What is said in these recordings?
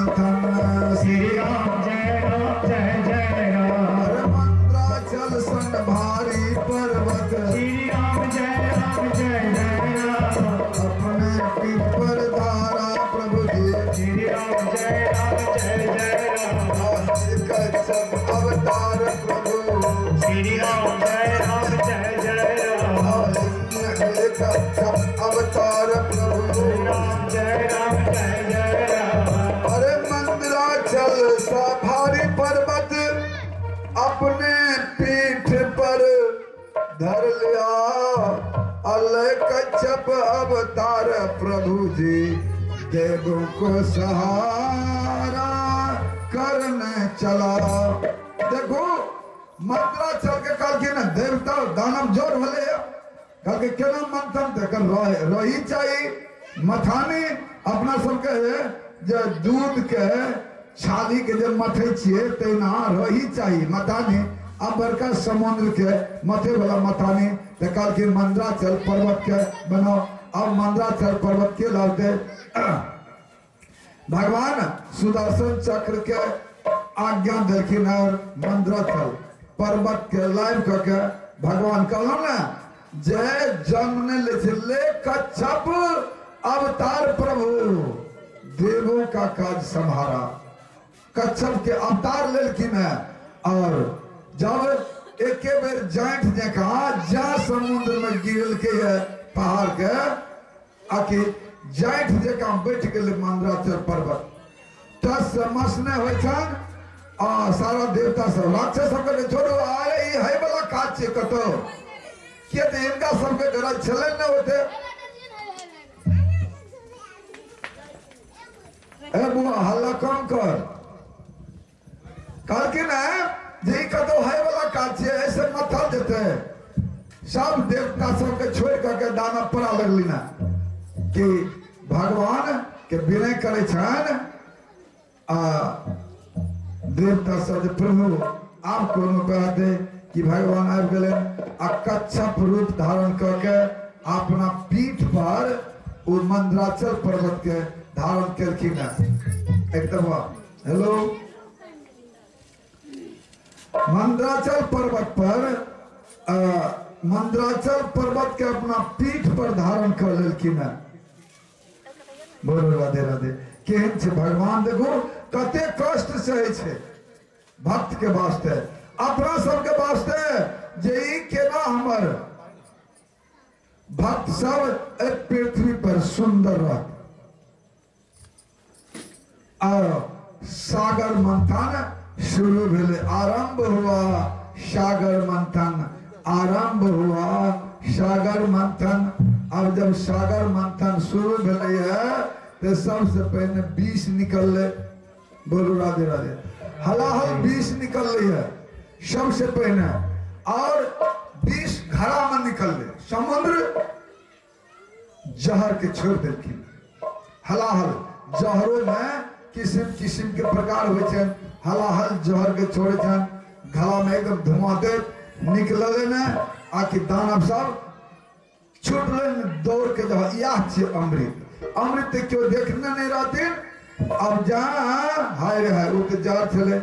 मंथन। श्री राम जय राम जय जय राम। अरे मंद्राचल सन भारी पर्वत, श्री राम जय राम जय जय राम। अपने पीठ पर धारा प्रभु जी। श्री राम जय राम जय जय राम। कच्छप अवतार प्रभु। श्री राम जय राम जय जय राम। कच्छप अवतार प्रभु। श्री राम जय राम जय जय राम। अरे मंदराचल सा भारी पर्वत अपने पीठ पर धर लिया, अल कच्छप अवतार प्रभु जी, देवों को सहारा करने चला। देखो मंदराचल के कहलखिन ने देवता दानव जोर होले, कहलकै केना मंथन तऽ रही चाही मथानी। अपना सबके जे दूध के छाली के जे मथै छियै तहिना रही चाही मथानी। अब बड़का समुद्र के मथे वाला मथानी, तऽ कहलखिन मंदराचल पर्वत के बनाओ। अब मंदराचल पर्वत के लाते भगवान सुदर्शन चक्र के आज्ञा देलखिन और मंदराचल पर्वत के लाइव कऽ के भगवान कहलहुँ ने जय जन्म ने ले छै, ले कच्छप अवतार प्रभु, देवों का काज संहारा। कच्छप के अवतार लेलखिन है और जब एके बेर जाँठ जकाँ जा समुद्र में गिरल के है पहाड़ के आकि जाँठ जकाँ बैठ गेलै मंदराचल पर्वत, तस मस नहि होइ छनि आ सारा देवता सब राक्षस सबके तऽ छोड़ू, अरे ई है वाला काज छै कतौ, किया तऽ हिनका सबके गरज छलनि ने ओते। ए बुआ हल्ला कम कर। कहलखिन है जे ई कतौ है वाला काज छै, ऐसे मथल जेतै। सब देवता सबके छोड़ करके दानव पड़ा लगली ना कि भगवान के विनय करै छनि आ देवता सब जे प्रभु आब कोनो उपाय दे कि भगवान आबि गेलनि आ कच्छप रूप धारण कऽ के अपना पीठ पर ओ मंदराचल पर्वत के धारण केलखिन है। एकदम हेलो मंदराचल पर्वत पर मंदराचल पर्वत के अपना पीठ पर धारण कर लेलखिन है। बोलो राधे राधे। केहन छै भगवान, देखो कते कष्ट सहे छै भक्त के वास्ते, अपना सबके वास्ते, जे ई केना हमर भक्त सब एहि पृथ्वी पर सुंदर रहत। और सागर मंथन शुरू भेलै, आरंभ हुआ सागर मंथन, आरंभ हुआ सागर मंथन। अब जब सागर मंथन शुरू भेलै है तो सबसे पहले विष निकललै। बोलू राधे राधे। हलाहल विष निकललै है सबसे पहले, और विष घड़ा में निकललै, समुद्र जहर के छोड़ देलखिन। हलाहल जहरो में किसिम किसिम के प्रकार होइ छै, हलाहल जहर के छोड़े छनि, घड़ा में एकदम धुआं दे निकलले ने आकि दानव सब छुटले ने दौड़ के जब इएह छियै अमृत। अमृत तऽ केओ देखने नहि रहथिन। अब जहाँ हाय रे हाय, ओ तऽ जहर छलै,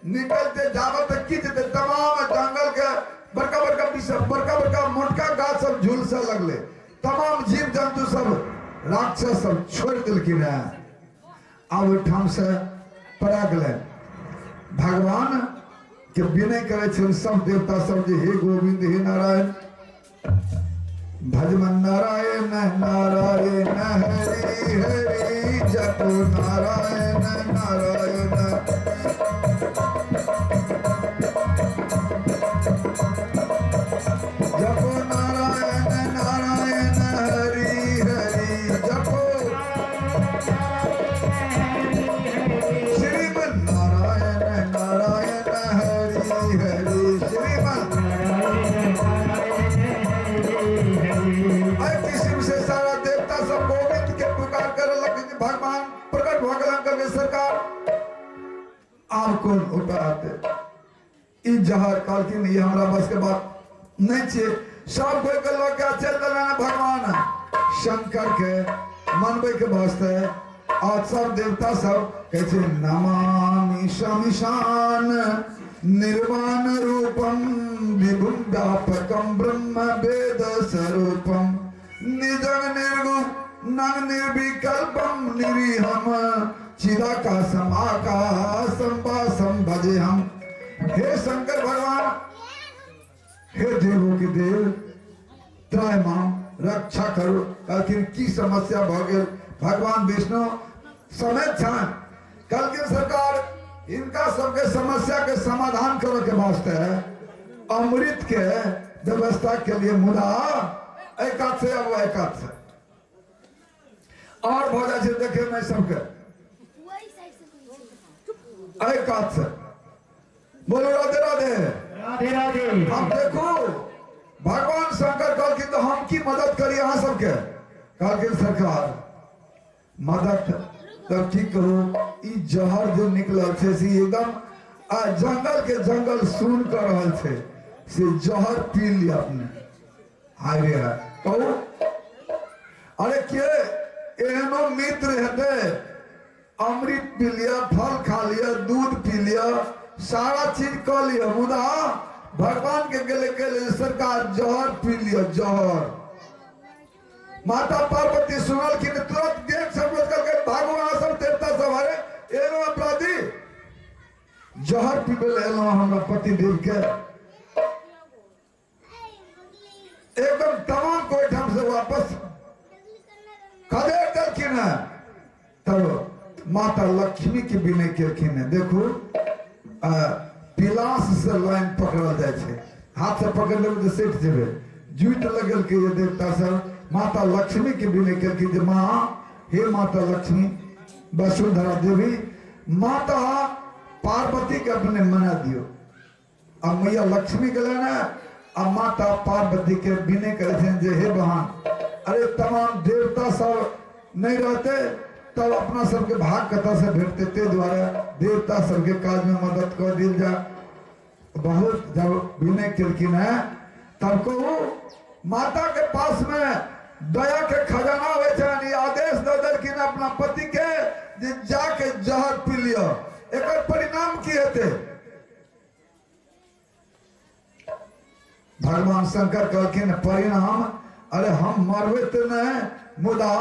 निकलते जाबत तक की जेतै तमाम जंगल के बड़का बड़का विष, बड़का बड़का मोटका गाछ सब झुलसे लगले, तमाम जीव जंतु सब राक्षस सब छोड़ि देलखिन हेँ। आब ओहिठाम से पड़ा गेलै। भगवान के विनय करै छनि सब देवता सब जे हे गोविंद हे नारायण, भजमन नारायण नारायण हरि हरि, जपो नारायण नारायण। जपो नारायण नारायण हरि हरि, जपो श्रीमन नारायण नारायण हरि हरि, श्रीमन। एहि किस्म से सारा देवता सब गोविंद के पुकार करे लगे, भगवान प्रकट भऽ गेलन करके सरकार आब कोन उपाय आते। ई जहर कहलखिन ई हमरा बस के बात नहीं छियै। सब कोई के लऽ के चलि देलनि भगवान शंकर के मनबै के वास्ते। आ सब देवता सब कहै छै नमामि शमशान निर्वाण रूपम विभुम व्यापकम ब्रह्म वेद स्वरूपम निजं निर्गुण नंग निर्विकल्पम निरीहम चिदाकाशम आकाशम वासम भजे हम। हे शंकर भगवान, हे देवों के देव, त्राय माम रक्षा करू। कहलखिन की समस्या भऽ गेल? भगवान विष्णु समय छनि। कहलखिन सरकार, हिनका सबके समस्या के समाधान करे के वास्ते अमृत के व्यवस्था के लिए, मुदा एहि कात से अब एहि कात से और भऽ जाइ छै देखे में सबके एहि कात से। बोलो राधे राधे। राधे राधे। हम देखू, भगवान शंकर कहलखिन तो हम की मदद करी अहाँ सबके? कहलखिन सरकार, मदद तब की कहू, ई जहर जो निकलल छै से एकदम आ जंगल के जंगल सुन कर रहल छै, से जहर पी लिया अपने। हाय रे हाय, कहू अरे के एहनो मित्र हेतै? अमृत पी लिअ, फल खा लिअ, दूध पी लिअ, सारा चीज कऽ लिअ, मुदा भगवान के गेले गेले सरकार जहर पी लिअ, जहर। माता पार्वती सुनलखिन, तुरंत गेट सब करके भागो अहाँ सब देवता सब, अरे एनो अपराधी जहर पीबै लए एलहुँ हमरा पति देव के। एकदम तमाम को ओहिठाम से वापस खदेड़ देलखिन है। तब माता लक्ष्मी के विनय केलखिन है। देखू, पिलास से लाइन पकड़ल जाइ छै, हाथ से पकड़ लेबै तऽ सटि जेबै। जुटि लगेलकै ये देवता सब। माता लक्ष्मी के विनय केलखिन जे माँ, हे माता लक्ष्मी वसुंधरा देवी, माता पार्वती के अपने मना दियौ। आ मैया लक्ष्मी गेलै ने आ माता पार्वती के विनय करै छनि जे हे बहन, अरे तमाम देवता सब नहि रहते तब अपना सबके भाग कतऽ से भेटते? ताहि दुआरे देवता सबके काजमे मदद कऽ देल जाय। बहुत जब विनय केलखिन है तब कहू, माता के पास में दया के खजाना होइ छनि। ई आदेश दऽ देलखिन अपना पति के जे जाके जहर पी लिअ। एकर परिणाम की हेतै? भगवान शंकर कहलखिन परिणाम, अरे हम मरबै तऽ नहि, मुदा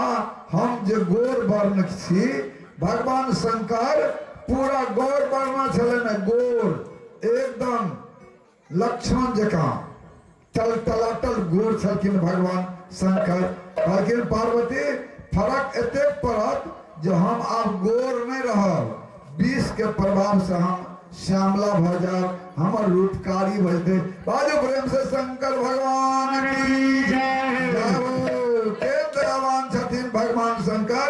हम जे गोर वर्ण छी, भगवान शंकर पूरा गोर वर्ण छलै ने, गोर एकदम लक्ष्मण जकाँ टल टलाटल गोर छलखिन भगवान शंकर। कहलखिन पार्वती, फरक एतेक पड़त जे हम आब गोर नहि रहब, विष के प्रभाव से हम श्यामला भऽ जायब, हमर रूप कारी भऽ जेतै। बाजू प्रेम से शंकर भगवान की जय हो। के दयावान छथिन भगवान शंकर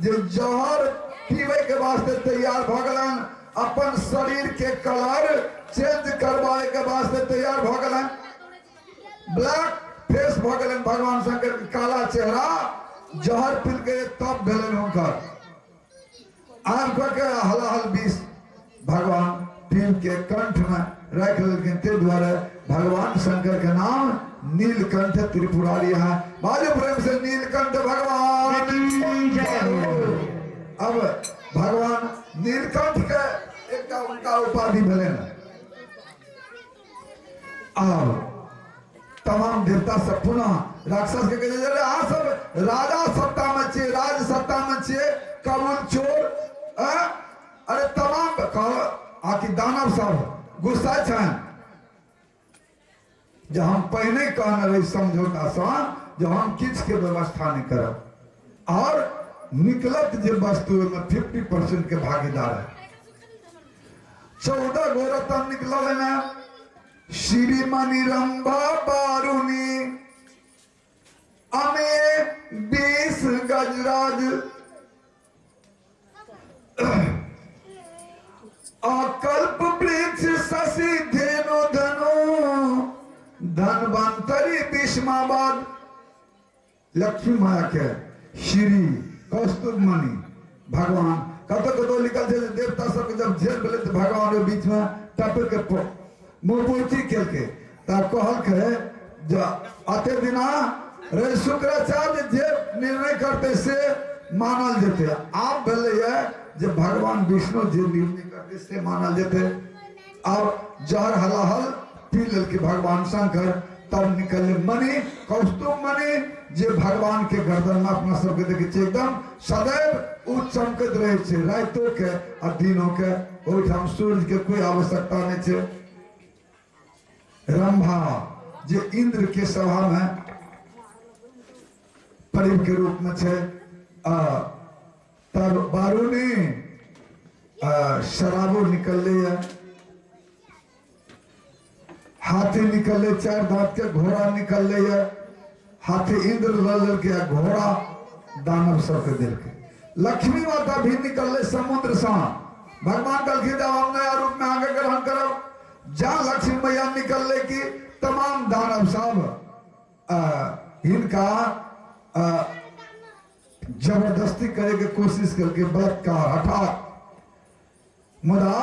जे जहर पीबै के वास्ते तैयार भऽ गेलनि, अपन शरीर के कलर चेंज करवाए के वास्ते तैयार भ गेलन, ब्लैक फेस भ गेलन भगवान शंकर के, काला चेहरा जहर पील के तब भेलन हुनकर। आम कऽ के हलाहल विष भगवान पील के कंठ में राखि लेलखिन। ताहि दुआरे भगवान शंकर के नाम नीलकंठ त्रिपुरारी है। बाजू प्रेम से नीलकंठ भगवान की जय हो। अब भगवान नीलकंठ के एकटा उनका उपाधि भेलनि। आब तमाम देवता सब पुनः राक्षस के कहै छै, अहाँ सब राजा सत्ता में छियै, राज सत्ता में छियै, कबूल चोर आ? अरे तमाम कह आकि दानव सब गुस्सा छनि जे हम पहिने कहने रही समझौतासँ जे हम किछुके व्यवस्था नहि करब और निकलत जे वस्तु ओहिमे 50% के भागीदार है। 14 गो रतन निकलल एहिमे, श्रीमणि रंभा बारुणी अमे 20 गजराज अकल्प वृक्ष शशि धेनु धनु धनवंतरी विस्माबाद। लक्ष्मी माया के श्री कौस्तुभ मणि भगवान कतौ कतौ लिखल छै जे देवता सबके जब जेल भेलै तऽ भगवान ओहि बीचमे टपक के मुँहपूर्ति केलकै। तब कहलकै जे अते दिना रे शुक्राचार्य जे निर्णय करते से मानल जेतै। आब भेलैए जे भगवान विष्णु जे निर्णय करतै से मानल जेतै। आब जहर हलाहल पी लेलकै भगवान शंकर, तब निकलले मणि, कौस्तुभ मणि, जे भगवान के गर्दन में अपना सबके देखे छियै एकदम सदैव ओ चमकैत रहै छै, रातिो के आ दिनो के। ओहिठाम सूर्य के कोई आवश्यकता नहीं छै। रंभा जे इंद्र के सभा में परिव के रूप में छै, आ तब बारूनी शराबो निकलले है, हाथी निकलले, चार दांत के घोड़ा निकलले है। हाथी इंद्र लऽ लेलकै आ घोड़ा दानव सबके देलकै। लक्ष्मी माता भी निकलले समुद्र सँ। भगवान कहलखिन जब हम नया रूप में अहाँके ग्रहण करब। जा लक्ष्मी मैया निकलले कि तमाम दानव सब हिनका जबरदस्ती करे के कोशिश करके, बलात्कार हठात। मुदा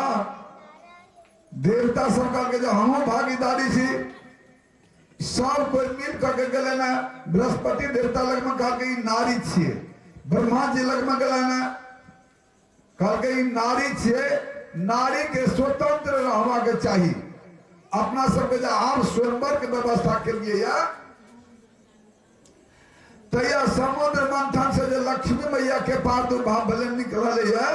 देवता सब कहलकै जे हमहूँ भागीदारी छी। सब कोई मिल करके गेलै ने बृहस्पति देवता लगमे, कहलकै ई नारी छियै। ब्रह्मा जी लगमे गेलै ने, कहलकै ई नारी छियै, नारी के स्वतंत्र रहबाक चाही। अपना सबके जे आब स्वयंवर के व्यवस्था केलियै या तहिया समुद्र मंथन से जे लक्ष्मी मैया के प्रादुर्भाव भेलै, निकलल यऽ,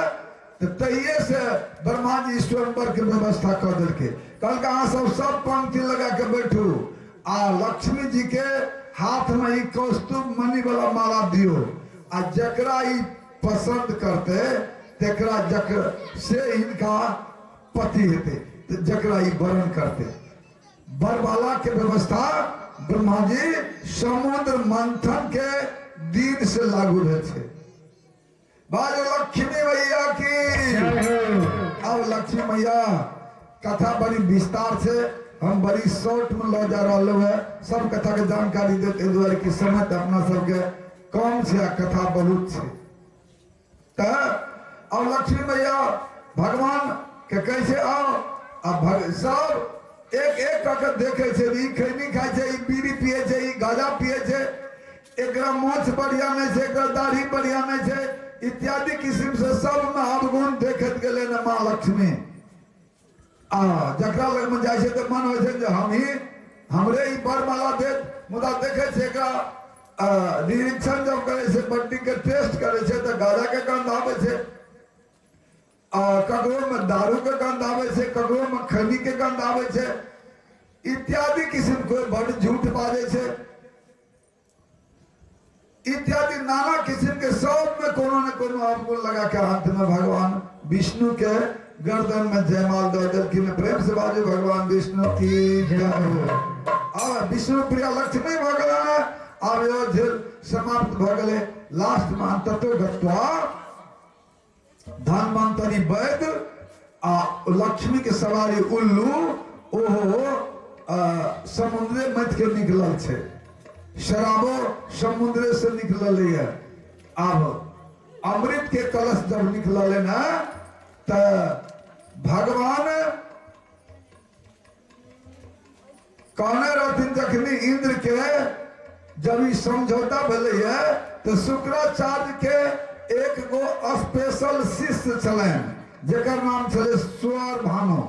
तऽ तहिये से ब्रह्मा जी स्वयंवर के व्यवस्था कऽ देलकै। कहलकै अहाँ सब सब पंक्ति लगा के बैठू आ लक्ष्मी जी के हाथ में ई कौस्तुभ मणि वाला माला दियौ, आ जकरा ई पसंद करते तकरा जकर से हिनका पति हेतै, तऽ जकरा ई वरण करते। बरमाला के व्यवस्था ब्रह्मा जी समुद्र मंथन के दिन से लागू भेल छै। बाजो लक्ष्मी मैया की। अब लक्ष्मी मैया कथा बड़ी विस्तार से हम बड़ी शॉर्ट में लऽ जा रहल है सब कथा के जानकारी देते, एहि दुआरे कि समय तऽ अपना सबके कम छै आ कथा बहुत छै। तऽ अब लक्ष्मी मैया भगवान के कहै छै आओ। आ भग सब एक एक कऽ के देखै छै, ई खैनी खाइ छै, ई बीड़ी पियै छै, ई गाजा पियै छै, एकरा मोछ बढ़िया नहि छै, एकरा दाढ़ी बढ़िया नहि छै, इत्यादि किस्म से सबमे अवगुण देखैत गेलै ने माँ लक्ष्मी। आ जकरा लगमे जाइ छै तऽ मन होइ छै जे हम ही हमरे ई बरमाला देत, मुदा देखै छै एकरा निरीक्षण जब करै छै, बड्डीके टेस्ट करै छै तऽ गाजाके गंध आबै छै, आ ककरोमे दारूके गंध आबै छै, ककरोमे खैनीके गंध आबै छै, इत्यादि किस्म। कोइ बड्ड झूठ बाजै छै, इत्यादि नाना किस्म के सब में कोनो न कोनो अवगुण लगा के अंत में भगवान विष्णु के गर्दन में जयमाल दऽ देलखिन। प्रेम से बाजू भगवान विष्णु की जय हो। आब विष्णु प्रिया लक्ष्मी भऽ गेलनि। आब यो झेल समाप्त भऽ गेलै। लास्ट में अंततो गत्वा धनवंतरी वैद्य आ लक्ष्मी के सवारी उल्लू ओहो समुद्रे मत के निकलल छै, शराबो समुद्रे से निकलल है। आब अमृत के कलश जब निकलल है ना तऽ भगवान कहने रहथिन जखनी इंद्र के जब ई समझौता भेलैए तऽ शुक्राचार्य के एक गो स्पेशल शिष्य छलनि जकर नाम छलै स्वर भानु।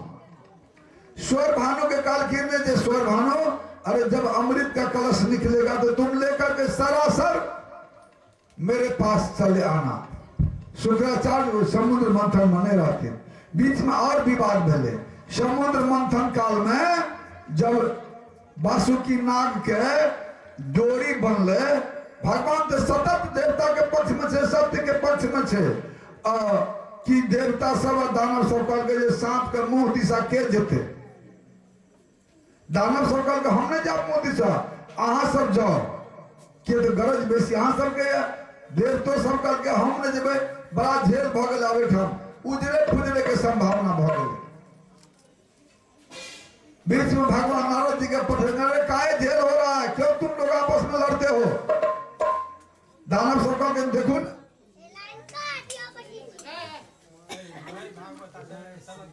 स्वर भानु के कहलखिन ने जे स्वर भानु, अरे जब अमृत का कलश निकलेगा तो तुम लेकर के सरासर मेरे पास चले आना। शुक्राचार्य समुद्र मंथन में नहीं रहते। बीच में और विवाद भेले। समुद्र मंथन काल में जब वासुकी नाग के डोरी बनले, भगवान तो सतत देवता के पक्ष में छे, सत्य के पक्ष में छे, कि देवता सब आ दानव सब कहलकै जे सांप के मुंह दिशा के जेते। दानव सब कहलकै हम नहि जायब मुंह दिशा, अहाँ सब जाओ, के तऽ गरज बेसी अहाँ सबके यऽ। देवतो सब कहलकै हम नहि जेबै। बड़ा झेल भऽ गेल। आब एहिठाम उजरे फुजरे के संभावना भऽ गेलै। बीच में भगवान नारद जी के पठेने, अरे काहे झेल हो रहा है, क्यों तुम लोग आपस में लड़ते हो? दानव सब कहलकै देखू